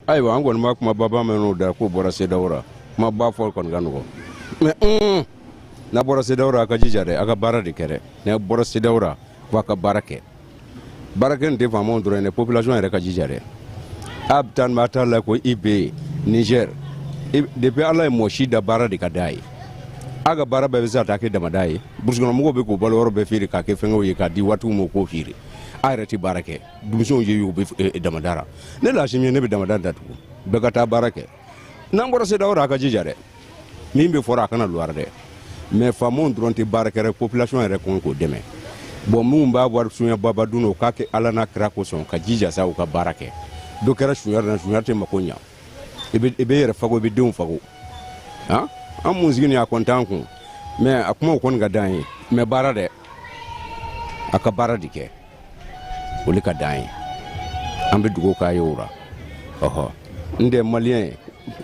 Ayiwa, an kɔni b'a kuma baba mɛn n'o da k'o bɔra CEDEAO ra. Kuma ba fɔ kɔni ka nɔgɔ, mais n'a bɔra CEDEAO ra, a ka jija dɛ, a ka baara de kɛ dɛ. N'a bɔra CEDEAO ra, fo a ka baara kɛ. Baarakɛ nin tɛ faamaw dɔrɔn ye dɛ, population yɛrɛ ka jija dɛ. A bɛ taa nin t'a la ko IB Niger, depuis Ala ye mɔgɔ si da, baara de ka d'a ye. A ka baara bɛɛ bɛ se ka taa kɛ damada ye. Burusikɔnɔmɔgɔw bɛ k'o balo yɔrɔ bɛɛ feere k'a kɛ fɛngɛw ye k'a di waatiw ma, k'o feere. A yɛrɛ tɛ baara kɛ, denmisɛnw ye u bɛ damada la. Ne laasi min ye, ne bɛ damada datugu, bɛɛ ka taa baara kɛ. N'an bɔra CEDEAO la, a ka jija dɛ. Min bɛ fɔra, a kana luwara dɛ, mais faamaw dɔrɔn tɛ baara kɛ, population yɛrɛ kɔn k'o dɛmɛ. Bon, minnu b'a wari suɲɛ baba dun, o k'a kɛ Ala n'a kira kosɔn, ka jija sa, u ka baara kɛ. Dɔ kɛra suɲɛ na, suɲɛ tɛ mako ɲa. I bɛ yɛrɛ fago, i bɛ denw fago. Han, an mun sigi nin a kɔni t'an kun, mais a kumaw kɔni ka d'an ye. Mais baara dɛ, a ka baara de kɛ, o de ka d'an ye. An bɛ dugawu k'a ye o la. Ɔhɔ, n tɛ maliyɛn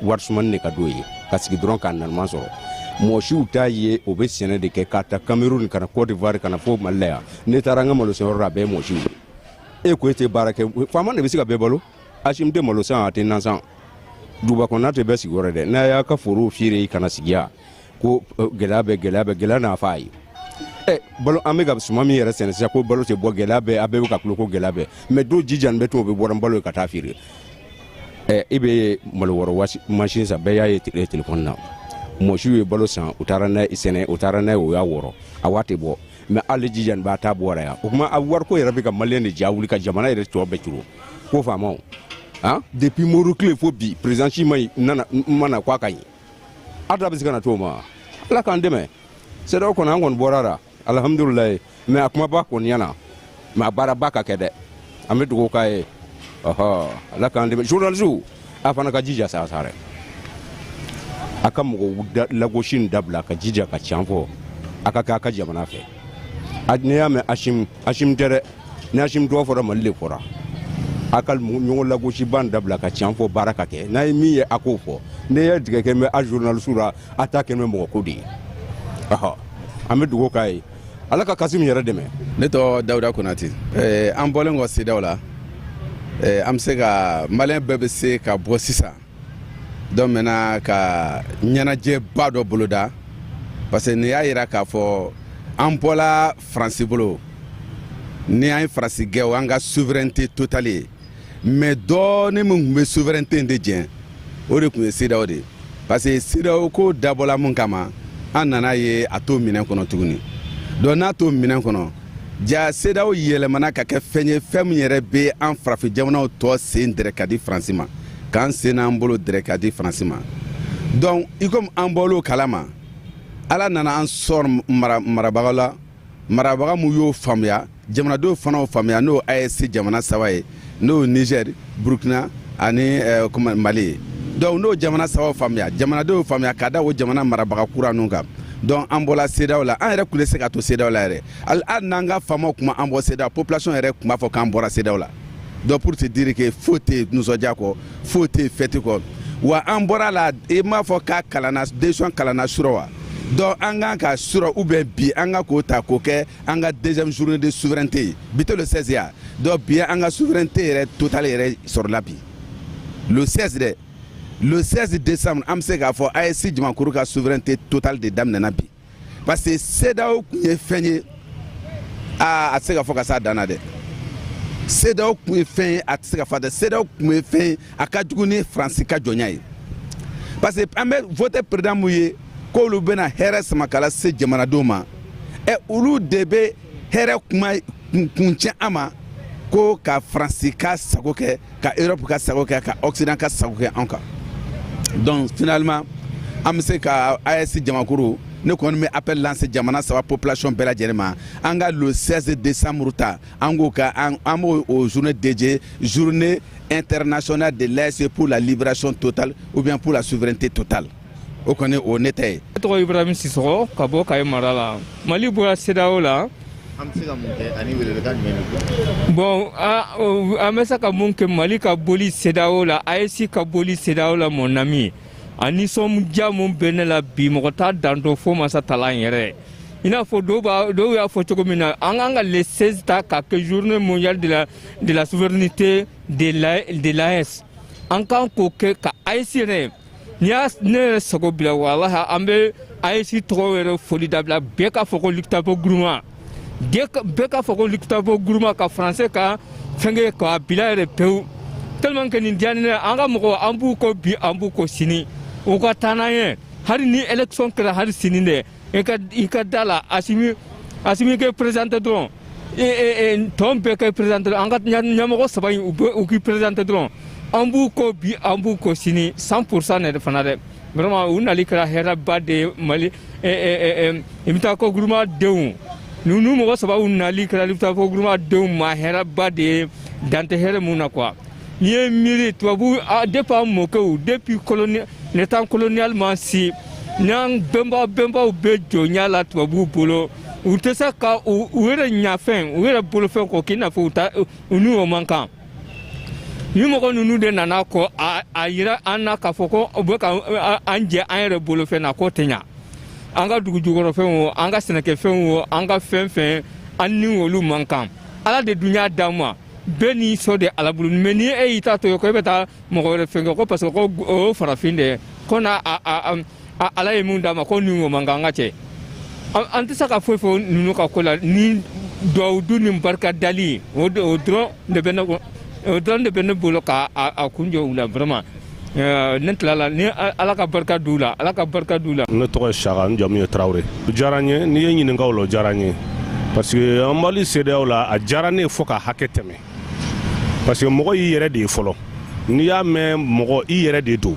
wari sumani de ka d'o ye, ka sigi dɔrɔn k'a nanuman sɔrɔ. Mɔgɔ siw t'a ye, o bɛ sɛnɛ de kɛ k'a ta Cameroun ka na Côte d'Ivoire, ka na fo Mali la yan. Ne taara an ka malo sɛnɛyɔrɔ la, a bɛɛ ye mɔgɔ siw ye. E ko e tɛ baara kɛ, faama de bɛ se ka bɛɛ balo. Asimi tɛ malo san, a tɛ nan san. Duguba kɔnɔna tɛ bɛɛ sigiyɔrɔ dɛ. N'a y'a ka forow feere ka na sigi yan ko gɛlɛya bɛ, gɛlɛya bɛ, gɛlɛya n'a f'a ye. Ɛ, balo, an bɛ ka suman min yɛrɛ sɛnɛ sisan ko balo tɛ bɔ, gɛlɛya bɛ, a bɛɛ bɛ ka kulo ko gɛlɛya bɛ, mais dɔw jijani bɛ to, o bɛ bɔra balo ye ka taa feere. Ɛ, i bɛ malo wɔrɔ mansin san, bɛɛ y'a ye téléphone na. Mɔsiw ye balo san, u taara n'a ye sɛnɛ, u taara n'a ye, o y'a wɔrɔ, a waati bɔ, mais hali jijani b'a ta bɔra yan. O kuma, a wariko yɛrɛ bɛ ka maliyɛn de ja wuli ka jamana yɛrɛ tɔ bɛɛ curo ko faamaw. Han, depuis Modibo tile fo bi, président si ma nana mana ko a ka ɲi. A da bɛ se ka na to o ma. Ala k'an dɛmɛ. CEDEAO kɔnɔ, an kɔni bɔra la, alhamdulilayi, mais a kumaba kɔni ɲɛna, mais a baaraba ka kɛ dɛ. An bɛ dugawu k'a ye. Ɔhɔ, Ala k'an dɛmɛ. Journaliste, a fana ka jija sa sa dɛ, a ka mɔgɔw lagosi nin dabila, ka jija ka can fɔ, a ka kɛ a ka jamana fɛ. N'i y'a mɛn Asimi, Asimi tɛ dɛ. Ni Asimi tɔgɔ fɔra, Mali de fɔra. A ka ɲɔgɔn lagosiba dabila, ka can fɔ, baara ka kɛ. N'a ye min ye, a k'o fɔ. N'i ye tigɛ kɛ bɛ a journaliste la, a t'a kɛ bɛ mɔgɔ ko de ye. Ɔhɔ, an bɛ dugawu k'a ye, Ala ka Kasimi yɛrɛ dɛmɛ. Ne tɔgɔ Dawuda Konate. An bɔlen kɔ CEDEAO la, an bɛ se ka, maliyɛn bɛɛ bɛ se ka bɔ sisan. Donc maintenant, ka ɲɛnajɛba dɔ boloda, parce que nin y'a yira k'a fɔ an bɔla Faransi bolo. Ni an ye Faransi gɛn, o an ka souveraineté totale ye. Mais dɔɔni min tun bɛ souveraineté in de jɛn, o de tun ye CEDEAO de ye, parce que CEDEAO ko dabɔla mun kama, an nana ye a t'o minɛn kɔnɔ tuguni. Donc n'a t'o minɛn kɔnɔ ja, CEDEAO yɛlɛmana ka kɛ fɛn ye, fɛn min yɛrɛ bɛ an farafin jamanaw tɔ sen dɛrɛ ka di Faransi ma, k'an sen n'an bolo dɛrɛ ka di Faransi ma. Donc i komi an bɔl'o kalama, Ala nana an sɔrɔ marabaga la, marabaga mun y'o faamuya, jamanadenw fana y'o faamuya, n'o AES jamana saba ye, n'o Niger, Burkina ani Mali ye. Donc n'o jamana saba faamuya, jamanadenw faamuya ka da o jamana marabaga kura ninnu kan. Donc an bɔla CEDEAO la, an yɛrɛ tun tɛ se ka to CEDEAO la yɛrɛ. Hali n'an ka faamaw tun ma an bɔ CEDEAO, population yɛrɛ tun b'a fɔ k'an bɔra CEDEAO la. Donc pour te dire que foyi tɛ nisɔndiya kɔ, foyi tɛ fête kɔ. Wa an bɔra la, i m'a fɔ k'a kalanna, décision kalanna surɔ wa. Donc an kan ka surɔ ou bien bi, an ka k'o ta k'o kɛ an ka deuxième journée de souveraineté ye. Bi tɛ le 16 ya? Donc bi an ka souveraineté yɛrɛ totale yɛrɛ sɔrɔla bi, le 16 dɛ, le 16 décembre. An bɛ se k'a fɔ AES jamakuru ka souveraineté totale de daminɛna bi, parce que CEDEAO tun ye fɛn ye, aa, a tɛ se ka fɔ ka s'a dan na dɛ. CEDEAO tun ye fɛn ye, a tɛ se ka fɔ dɛ. CEDEAO tun ye fɛn ye, a ka jugu ni Faransi ka jɔnya ye, parce que an bɛ voté président mun ye k'olu bɛna hɛrɛ sama ka lase jamanadenw ma, ɛ, olu de bɛ hɛrɛ kuma kuncɛ an ma ko ka Faransi ka sago kɛ, ka Europe ka sago kɛ, ka Occident ka sago kɛ anw kan. Donc finalement, an bɛ se ka AES jamakuru, ne kɔni bɛ appel lancer jamana saba population bɛɛ lajɛlen ma, an ka le 16 décembre ta, an k'o ka an b'o o journée dédiée, journée internationale de l'AES pour la libération totale ou bien pour la souveraineté totale. O kɔni, o ne ta ye. Ne tɔgɔ Ibrahim Sisɔgɔ, ka bɔ Kayi mara la. Mali bɔra CEDEAO la. An bɛ se ka mun kɛ ani welewelekan jumɛn b'i bolo? Bon, an bɛ se ka mun kɛ? Mali ka boli CEDEAO la, AES ka boli CEDEAO la, mon ami, a nisɔndiya mun bɛ ne la bi, mɔgɔ t'a dan dɔn fo masa talan yɛrɛ. I n'a fɔ dɔw b'a, dɔw y'a fɔ cogo min na, an kan ka le 16 ta k'a kɛ journée mondiale de la souveraineté de l'AES. An kan k'o kɛ ka AES yɛrɛ, n'i y'a ne yɛrɛ sago bila, walahi, an bɛ AES tɔgɔ yɛrɛ foli dabila. Bɛɛ k'a fɔ ko Liptako Gourma, bɛɛ k'a fɔ ko Liptako Gourma, ka français ka fɛnkɛ k'a bila yɛrɛ pewu, tellement que nin diyara ne ye. An ka mɔgɔw, an b'u kɔ bi, an b'u kɔ sini, u ka taa n'an ye. Hali ni élection kɛra hali sini dɛ, i ka da la, Asimi kɛ présenté dɔrɔn, tɔn bɛɛ kɛ présenté, an ka ɲɛmɔgɔ saba in, u bɛ u k'i présenté dɔrɔn, an b'u kɔ bi, an b'u kɔ sini, 100% yɛrɛ fana dɛ. Vraiment, u nali kɛra hɛrɛba de ye Mali. Liptako Gourma denw, ninnu mɔgɔ saba, u nali kɛra Liptako Gourma denw ma hɛrɛba de ye, dan tɛ hɛrɛ mun na quoi. N'i ye miiri tubabu, depuis an mɔkɛw, depuis colonial, le temps colonial ma si, n'an bɛnbaw bɛ jɔnya la tubabuw bolo, u tɛ se ka u yɛrɛ ɲafɛn, u yɛrɛ bolofɛn kɔ k'i n'a fɔ u ta, u n'u o man kan. Ni mɔgɔ ninnu de nana kɔ a yira an na k'a fɔ ko u bɛ ka an jɛ an yɛrɛ bolofɛn na, k'o tɛ ɲa. An ka dugu jukɔrɔfɛnw o, an ka sɛnɛkɛfɛnw o, an ka fɛn fɛn, an ni olu man kan. Ala de dun y'a d'an ma, bɛɛ n'i sɔ de Ala bolo. Mais ni e y'i ta to yen ko e bɛ taa mɔgɔ wɛrɛ fɛn kɛ, ko parce que ko o ye farafin de ye, ko n'a a Ala ye mun d'a ma, ko nin o man kan. An ka cɛ, an tɛ se ka foyi fɔ ninnu ka ko la ni duwawu du ni barika dali. O dɔrɔn de bɛ ne, o dɔrɔn de bɛ ne bolo ka a kun jɔ u la. Vraiment, ne tilala ni Ala ka barika d'u la, Ala ka barika d'u la. Ne tɔgɔ ye Saka, n jamu ye Tarawele. O diyara n ye. N'i ye ɲininka o la, o diyara n ye, parce que an bɔli CEDEAO la, a diyara ne ye fo ka hakɛ tɛmɛ, parce que mɔgɔ y'i yɛrɛ de ye fɔlɔ. N'i y'a mɛn mɔgɔ, i yɛrɛ de don.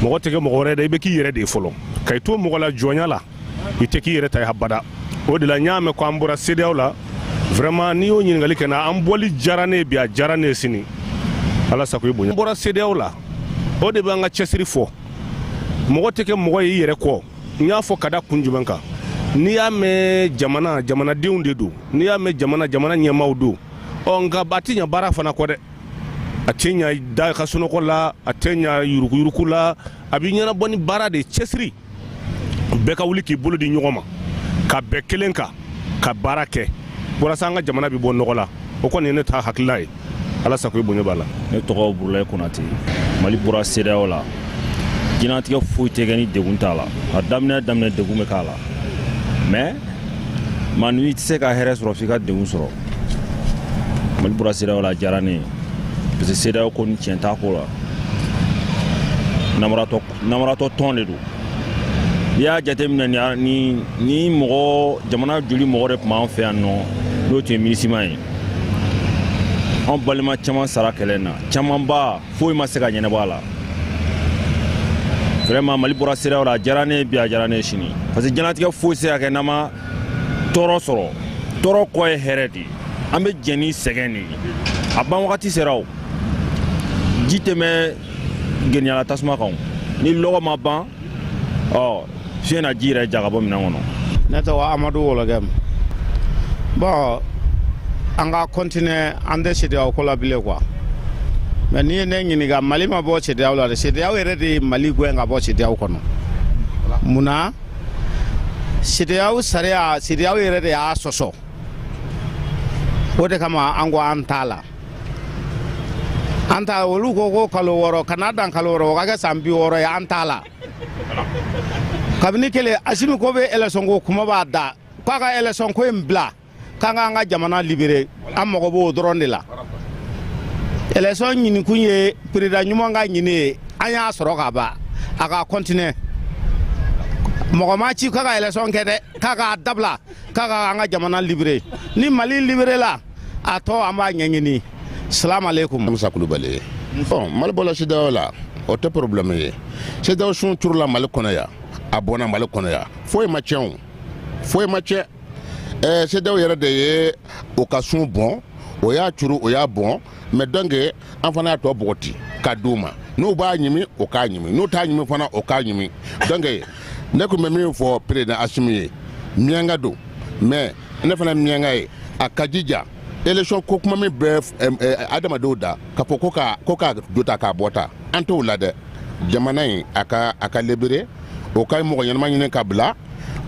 Mɔgɔ tɛ kɛ mɔgɔ wɛrɛ dɛ, i bɛ k'i yɛrɛ de ye fɔlɔ. Ka i to mɔgɔ la jɔnya la, i tɛ k'i yɛrɛ ta ye abada. O de la n y'a mɛn ko an bɔra CEDEAO la, vraiment, n'i y'o ɲininkali kɛ n na, an bɔli diyara ne ye bi, a diyara ne ye sini. Ala sago i bonya. An bɔra CEDEAO la, o de b'an ka cɛsiri fɔ. Mɔgɔ tɛ kɛ mɔgɔ ye i yɛrɛ kɔ. N y'a fɔ ka da kun jumɛn kan? N'i y'a mɛn jamana, jamanadenw de don. N'i y'a mɛn jamana, jamana ɲɛmaaw don. Ɔ nka a tɛ ɲɛ baara fana kɔ dɛ. A tɛ ɲɛ da ka sunɔgɔ la, a tɛ ɲɛ yuruguyurugu la, a bɛ ɲɛnabɔ ni baara de ye, cɛsiri. Bɛɛ ka wuli k'i bolo di ɲɔgɔn ma ka bɛn kelen kan ka baara kɛ walasa an ka jamana bɛ bɔ nɔgɔ la. O kɔni ye ne ta hakilila ye. Ala sago i bonya b'a la. Ne tɔgɔ Burulayi Konate. Mali bɔra CEDEAO la, diɲɛlatigɛ foyi tɛ kɛ ni degun t'a la. A daminɛ daminɛ, degun bɛ k'a la, mais maa n'i tɛ se ka hɛrɛ sɔrɔ f'i ka degun sɔrɔ. Mali bɔra CEDEAO la, a diyara ne ye, parce que CEDEAO ko ni tiɲɛ t'a ko la, namaratɔ tɔn de don. N'i y'a jateminɛ, ni mɔgɔ jamana joli mɔgɔ de tun b'an fɛ yan nɔ, n'o tun ye MINUSMA ye, anw balima caman sara kɛlɛ na, camanba foyi ma se ka ɲɛnabɔ a la. Vraiment, Mali bɔra CEDEAO la, a diyara ne ye bi, a diyara ne ye sini, parce que diɲɛlatigɛ foyi se ka kɛ n'an ma tɔɔrɔ sɔrɔ. Tɔɔrɔ kɔ ye hɛrɛ de ye. An bɛ jɛn ni sɛgɛn de ye. A ban wagati sera. O ji tɛ mɛn geniyala tasuma kan. Ni lɔgɔ ma ban, ɔ fiɲɛ na ji yɛrɛ ja ka bɔ minɛn kɔnɔ. Ne tɔgɔ Amadu Wɔlɔgɛm. Bon, an ka continuer, an tɛ CEDEAO ko la bilen quoi. Mais n'i ye ne ɲininka, Mali ma bɔ CEDEAO la dɛ, CEDEAO yɛrɛ de ye Mali gɛn ka bɔ CEDEAO kɔnɔ. Munna? CEDEAO sariya, CEDEAO yɛrɛ de y'a sɔsɔ. O de kama an ko an t'a la, an t'a. Olu ko ko kalo 6, kana dan kalo 6, o ka kɛ san 60 ye. An t'a la. Kabini kelen, Asimi ko bɛ élection ko kuma b'a da, k'a ka élection ko in bila, k'an k'an ka jamana libérer. An mago b'o dɔrɔn de la. Élection ɲinikun ye président ɲuman ka ɲini ye, an y'a sɔrɔ ka ban, a ka continuer. Mɔgɔ ma ci k'a ka élection kɛ dɛ, k'a k'a dabila, k'a ka an ka jamana libérer. Ni Mali libéré la, a tɔ an b'a ɲɛɲini. Salam aleykum. Musa Kulubali. Bon, Mali bɔla CEDEAO la, o tɛ problème ye. CEDEAO sun turula Mali kɔnɔ yan, a bɔnna Mali kɔnɔ yan, foyi ma tiɲɛ. O foyi ma tiɲɛ. CEDEAO yɛrɛ de ye o ka sun bɔn, o y'a turu, o y'a bɔn. Mais donc an fana y'a tɔ bɔgɔti ka d'u ma. N'u b'a ɲimi, o k'a ɲimi, n'u t'a ɲimi fana, o k'a ɲimi. Donc ne tun bɛ min fɔ président Asimi ye, miyanka don, mais ne fana miyanka ye, a ka jija élection ko kuma min bɛ adamadenw da k'a fɔ ko ka do ta k'a bɔ ta, an t'o la dɛ. Jamana in, a ka libérer, o ka mɔgɔ ɲɛnama ɲini ka bila.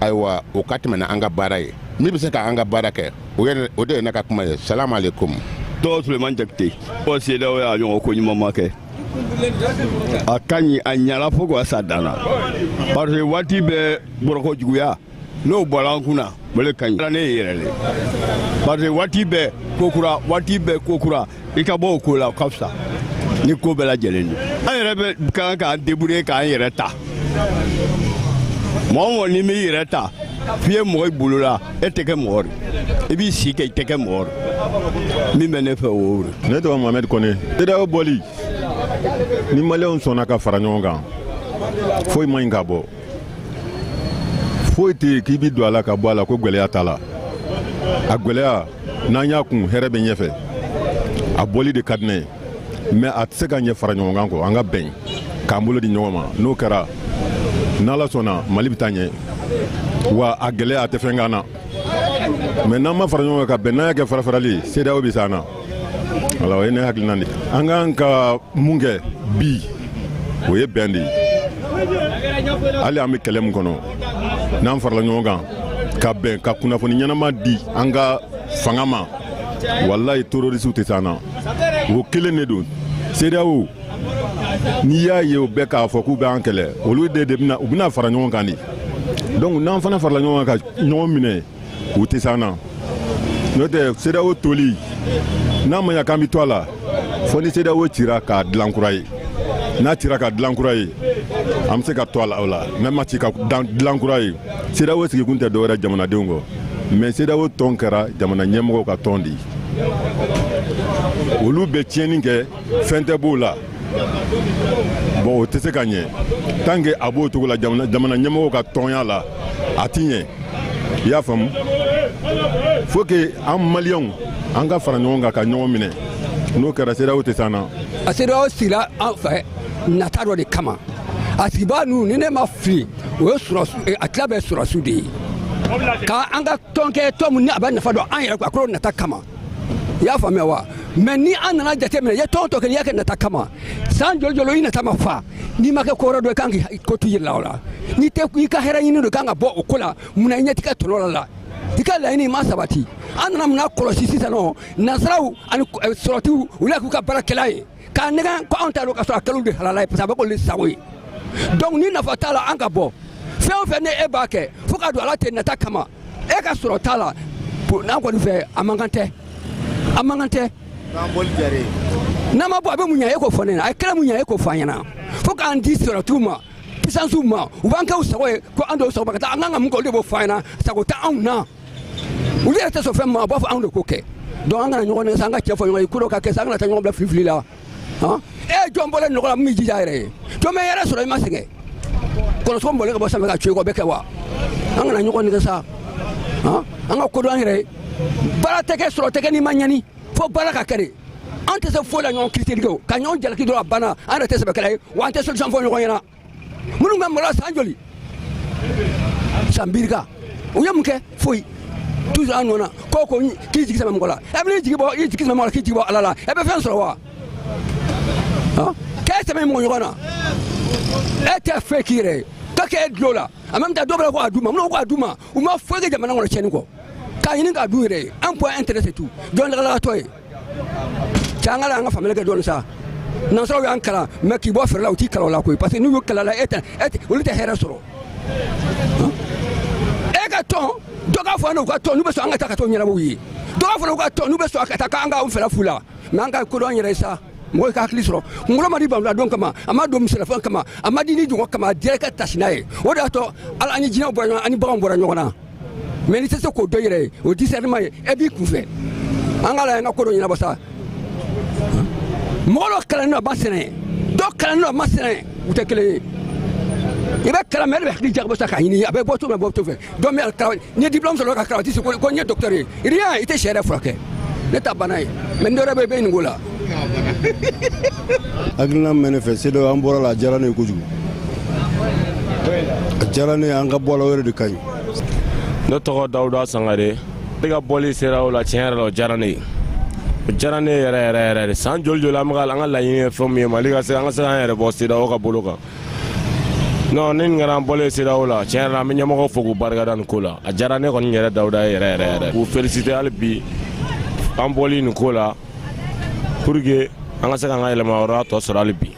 Ayiwa, o ka tɛmɛ ni an ka baara ye, min bɛ se ka an ka baara kɛ, o yɛrɛ, o de ye ne ka kuma ye. Salamu aleykum. Tɔgɔ Suleman Jakite. Bɔ CEDEAO y'a ɲɔgɔn ko ɲuman ma kɛ. A ka ɲi, a ɲala fo ka sa dan na, parce que waati bɛɛ bɔrɔkɔ juguya n'o bɔra an kunna, o le ka ɲi ne yɛrɛ le, parce que waati bɛɛ ko kura, waati bɛɛ ko kura, i ka bɔ o ko la, o ka fisa ni ko bɛɛ lajɛlen ye. An yɛrɛ bɛ kan k'an débrouiller k'an yɛrɛ ta. Mɔgɔ o mɔgɔ n'i m'i yɛrɛ ta f'i ye mɔgɔ i bolo la, e tɛ kɛ mɔgɔ de, i b'i si kɛ i tɛ kɛ mɔgɔ de. Min bɛ ne fɛ, o y'o de. Ne tɔgɔ Mohamed Kone. CEDEAO bɔli, ni Maliyɛnw sɔnna ka fara ɲɔgɔn kan, foyi man ɲi ka bɔ. Foyi tɛ yen k'i bi don a la ka bɔ a la ko gwɛlɛya t'a la. A gwɛlɛya, n'an y'a kun, hɛrɛ bɛ ɲɛfɛ. A bɔli de ka di ne ye, mais a tɛ se ka ɲɛ fara ɲɔgɔn kan kɔ. An ka bɛn k'an bolo di ɲɔgɔn ma, n'o kɛra, n'Ala sɔnna, Mali bɛ taa ɲɛ. Wa a gɛlɛya, a tɛ fɛn k'an na. Mais n'an ma fara ɲɔgɔn kan ka bɛn, n'an y'a kɛ farafarali ye, CEDEAO bɛ s'an na. Wala, o ye ne hakilina de ye. An k'an ka mun kɛ bi, o ye bɛn de ye. Hali an bɛ kɛlɛ min kɔnɔ, n'an farala ɲɔgɔn kan ka bɛn ka kunnafoni ɲɛnama di an ka fanga ma, walayi, terrorisiw tɛ s'an na. O kelen de don. CEDEAO, n'i y'a ye o bɛɛ k'a fɔ k'u bɛ an kɛlɛ, olu de bɛna, u bɛna fara ɲɔgɔn kan de. Donc n'an fana farala ɲɔgɔn kan ka ɲɔgɔn minɛ, u tɛ s'an na. N'o tɛ, CEDEAO toli, n'a ma ɲa k'an bɛ to a la, fo ni CEDEAO cira k'a dilan kura ye. N'a cira ka dilan kura ye, an bɛ se ka to a la. O la, n'a ma ci ka dilan kura ye, CEDEAO sigikun tɛ dɔwɛrɛ jamanadenw kɔ. Mais CEDEAO tɔn kɛra jamana ɲɛmɔgɔw ka tɔn de ye. Olu bɛ tiɲɛni kɛ, fɛn tɛ b'o la. Bon, o tɛ se ka ɲɛ tant que a b'o cogo la jamana ɲɛmɔgɔw ka tɔnya la, a ti ɲɛ. I y'a faamu? Faut que an Maliyɛnw, an ka fara ɲɔgɔn kan ka ɲɔgɔn minɛ. N'o kɛra, CEDEAO tɛ s'an na. A CEDEAO sigira an fɛ nata dɔ de kama. A sigibaa ninnu, ni ne ma fili, o ye sɔrɔsiw, a tila bɛɛ sɔrɔsiw de ye, ka an ka tɔn kɛ tɔn min ni a bɛ nafa dɔn an yɛrɛ a kɔrɔ nata kama. I y'a faamuya wa? Mais ni an nana jateminɛ, i ye tɔn tɔ kɛ, n'i y'a kɛ nata kama, san joli joli i nata ma fa, n'i ma kɛ ko wɛrɛ dɔ ye, kan k'i ko to i yɛrɛ la. O la, n'i tɛ i ka hɛrɛ ɲini don, kan ka bɔ o ko la. Munna i ɲɛ t'i ka tɔnɔ la la i ka laɲini ma sabati? An nana mun kɔlɔsi sisan nɔ? Nansaraw ani sɔrɔtiw, olu y'a k'u ka baarakɛla ye k'a nɛgɛn ko anw t'a dɔn, ka sɔrɔ a kɛlen de halala ye, parce que a bɛ k'olu sago ye. Donc ni nafa t'a la, an ka bɔ. Fɛn o fɛn ni e b'a kɛ fo ka don ala tɛ nata kama, e ka sɔrɔ t'a la. N'an kɔni fɛ, a man kan tɛ, a man kan tɛ. N'an ma bɔ, a bɛ mun ɲɛ? E k'o fɔ ne ɲɛna. A ye kɛlɛ mun ɲɛ? E k'o fɔ an ɲɛna. Fo k'an di sɔrɔtiw ma, puissance ma, u b'an kɛ u sago ye, ko an dɔw sago ma ka taa. An kan ka mun kɛ, olu de b'o fɔ an ɲɛna. Sago tɛ anw na. Olu yɛrɛ tɛ sɔn fɛn ma, a b'a fɔ anw de k'o kɛ. Donc an kana ɲɔgɔn nɛgɛ sa, an ka cɛ fɔ ɲɔgɔn ye, ko dɔ ka kɛ sa, an kana taa ɲɔgɔn bila filifili la. Han, e jɔn bɔlen nɔgɔ la, min b'i jija a yɛrɛ ye? Jɔn bɛ yɛrɛ sɔrɔ i ma sɛgɛn? Kɔnɔsɔgɔ bɔlen ka bɔ sanfɛ ka co i kɔ, o bɛ kɛ wa? An kana ɲɔgɔn nɛgɛ sa. Han, an ka ko dɔn an yɛrɛ ye. Baara tɛ kɛ, sɔrɔ tɛ kɛ n'i ma ɲani. Fo baara ka kɛ de. An tɛ se foyi la ɲɔgɔn critiquer o ka ɲɔgɔn jalaki dɔrɔn, a banna. An yɛrɛ tɛ sɛbɛkɛla ye wa, an tɛ solution fɔ ɲɔgɔn ɲɛna. Minnu ka mara san joli, san birika, u ye mun kɛ? Foyi. Toujours an nɔ na ko ko k'i jigi sɛmɛ mɔgɔ la. E bɛ jigi bɔ, i jigi sɛmɛ mɔgɔ la, k'i jigi bɔ Ala la, e bɛ fɛn sɔrɔ wa? K'e sɛmɛ mɔgɔ ɲɔgɔn na, e tɛ foyi k'i yɛrɛ ye ka k'e dulo la. En même temps, dɔw bɛ ko a d'u ma, minnu ko a d'u ma, u ma foyi kɛ jamana kɔnɔ tiɲɛni kɔ, k'a ɲini k'a dun yɛrɛ ye. Un point, un trait, c'est tout. Jɔn lagalagatɔ ye cɛ, an ka an ka faamuyali kɛ dɔɔni sa. Nansaraw y'an kalan, mais k'i bɔ fɛrɛ la, u t'i kalan o la koyi, parce que n'u y'u kalan la, e tɛ e tɛ olu tɛ hɛrɛ sɔrɔ. E ka tɔn dɔ k'a fɔ an u ka tɔn n'u bɛ sɔn an ka taa ka t'o ɲɛnabɔ u ye. Dɔ k'a fɔ u ka tɔn n'u bɛ sɔn ka taa k'an k'anw fɛla f'u la. Mais an ka ko dɔn an yɛrɛ ye sa. Mɔgɔ ka hakili sɔrɔ, kunkolo ma di banfula don kama, a ma don misalafɛn kama, a ma di ni jɔgɔn kama, a dira i ka tasi n'a ye. O de y'a to ala an ni jinɛw bɔra ɲɔgɔn na, an ni baganw bɔra ɲɔgɔn na. Mais n'i tɛ se k'o dɔn yɛrɛ ye, o discernement ye, e b'i kunfɛ. An ka la an ka ko dɔ ɲɛnabɔ sa. Mɔgɔ dɔ kalannen don, a ma sɛnɛ, dɔ kalannen don, a ma sɛnɛ, u tɛ kelen ye. I bɛ kalan, mais e de bɛ hakili jagabɔ sa k'a ɲini a bɛ bɔ cogo min, a bɛ bɔ cogo fɛ. Dɔ bɛ n'i ye diplôme sɔrɔ ka karamɔgɔ se ko n ye docteur ye, rien, i tɛ sɛ yɛrɛ furakɛ. Ne ta bana ye, mais n dɔ wɛrɛ bɛ yen, i bɛ ɲininka o la. Hakilina min bɛ ne fɛ, CEDEAO an bɔra la, a diyara ne ye kojugu, a diyara ne ye. An ka bɔ a la, o yɛrɛ de ka ɲi. Ne tɔgɔ Dawuda Sangare. Ne ka bɔli CEDEAO la, tiɲɛ yɛrɛ la, o diyara ne ye, o diyara ne yɛrɛ yɛrɛ yɛrɛ de. San joli joli an bɛ ka an ka laɲini ye fɛn min ye, Mali ka se, an ka se k'an yɛrɛ bɔ CEDEAO ka bolo kan. Non, ni nin kɛra an bɔlen CEDEAO la, tiɲɛ yɛrɛ la, an bɛ ɲɛmɔgɔw fo k'u barikada nin ko la. A diyara ne kɔni yɛrɛ Dawuda ye yɛrɛ yɛrɛ yɛrɛ, k'u féliciter hali bi an bɔli nin ko la, pour que an ka se k'an ka yɛlɛma tɔ sɔrɔ hali bi.